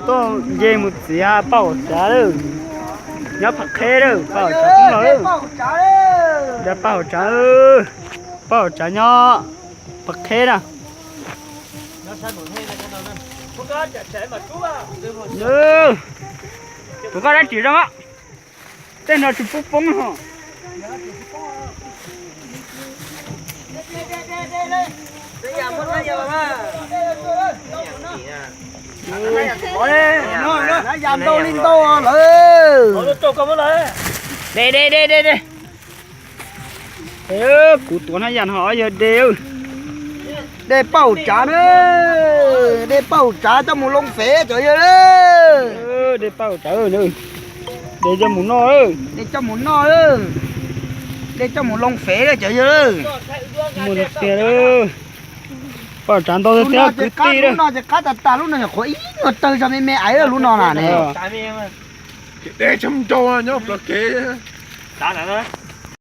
Tuaj nce mus txiav paj haum tsav lawm. Nyob Phav Qheb lawm, paj haum tsav poob los lawm. Nrog paj haum tsav, paj haum tsav nyob Phav Qheb na. Kuv koj dab tsi zoo, tej no tsis pub poob ho. Hnab yas ntau li ntau lawm. De de de de de. Kuv tuav hnab yas no yog de. De paj haum tsav na, de paj haum tsav coj mus loo fev cov yawg. De paj haum tsav, de coj mus noj, de coj mus noj, de coj mus loo fev cov yawg. Muaj tiag, paj haum tsav ntau tiag kwv tij. Lub no ces qab tas tas, lub no nyuam qhuav ib nyuag tawg zog me me aiv lub no na ne. De tshaj nrau nyob plawv kev.